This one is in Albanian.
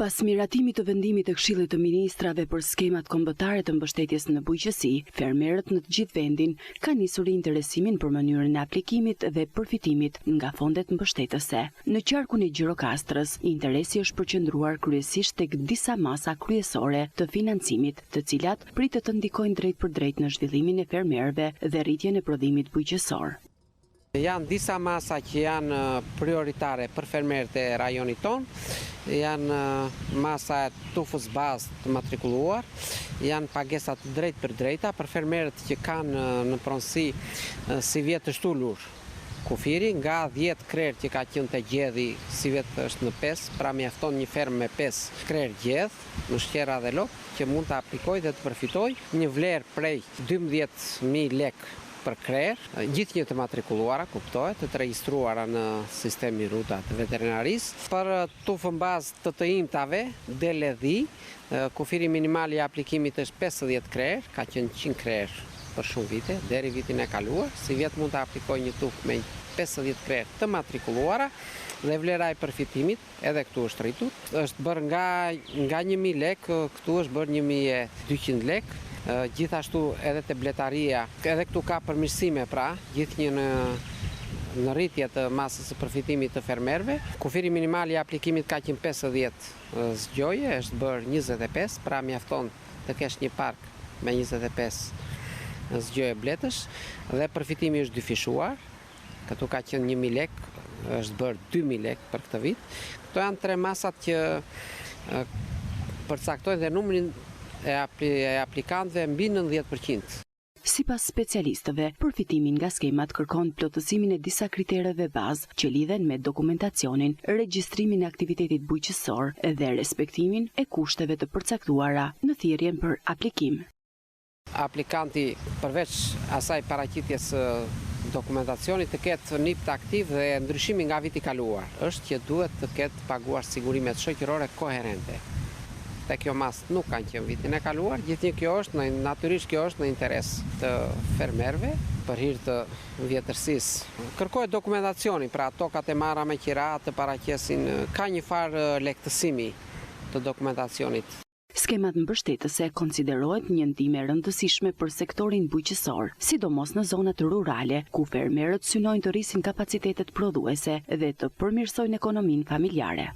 Pas miratimit të vendimit të Këshillit të Ministrave për skemat kombëtare të mbështetjes në bujqësi, fermerët në të gjithë vendin kanë nisur interesimin për mënyrën e aplikimit dhe përfitimit nga fondet mbështetëse. Në qarkun e Gjirokastrës, interesi është përqendruar kryesisht tek disa masa kryesore të financimit, të cilat pritet të ndikojnë drejtpërdrejt në zhvillimin e fermerëve dhe rritjen e prodhimit bujqësor. Janë disa masa që janë prioritare për fermerët e rajonit tonë, janë masa e tufës bazë të matrikulluar, janë pagesa të drejtpërdrejta për fermerët që kanë në pronësi sivjet është ulur kufiri, nga 10 krerë që ka qenë te gjedhi, sivjet është në 5, pra mjafton një fermë me 5 krerë gjedh, mëshqerra dhe lopë, që mund të aplikojë dhe të përfitojë një vlerë prej 12.000 lekë për krerë, gjithnjë të matrikulluara, kuptohet, të regjistruara në sistemin Ruta të veterinarisë. Për tufën bazë të të imtave, dele dhi, kufiri minimal i aplikimit është 50 krerë, ka qenë 100 krerë për shumë vite, deri vitin e kaluar. Sivjet mund të aplikojë një tufë me 50 krerë të matrikulluara dhe vlera e përfitimit edhe këtu është rritur. Është bërë nga nga 1000 lekë, këtu është bërë 1200 lekë. Gjithashtu edhe te bletaria, edhe këtu ka përmirësime pra, gjithnjë në në rritje të masës së përfitimit të fermerëve. Kufiri minimal i aplikimit ka qenë 50 zgjoje, është bërë 25, pra mjafton të kesh një park me 25 zgjoje bletësh dhe përfitimi është dyfishuar. Këtu ka qenë 1000 lekë, është bërë 2000 lekë për këtë vit. Këto janë tre masat që përcaktojnë dhe numrin e aplikantëve mbi 90%. Sipas specialistëve, përfitimi nga skemat kërkon plotësimin e disa kritereve bazë që lidhen me dokumentacionin, regjistrimin e aktivitetit bujqësor dhe respektimin e kushteve të përcaktuara në thirrjen për aplikim. Aplikanti përveç asaj paraqitjes së dokumentacionit të ketë NIPT aktiv dhe ndryshimi nga viti i kaluar është që duhet të ketë paguar sigurimet shoqërore koherente. Te kjo masë nuk kanë qenë vitin e kaluar, gjithnjë kjo është në natyrisht kjo është në interes të fermerëve për hir të vjetërsisë. Kërkohet dokumentacioni, pra tokat e marra me qira të paraqesin, ka një farë lehtësimi të dokumentacionit. Skemat mbështetëse konsiderohet një ndihmë e rëndësishme për sektorin bujqësor, sidomos në zonat rurale, ku fermerët synojnë të rrisin kapacitetet prodhuese dhe të përmirësojnë ekonominë familjare.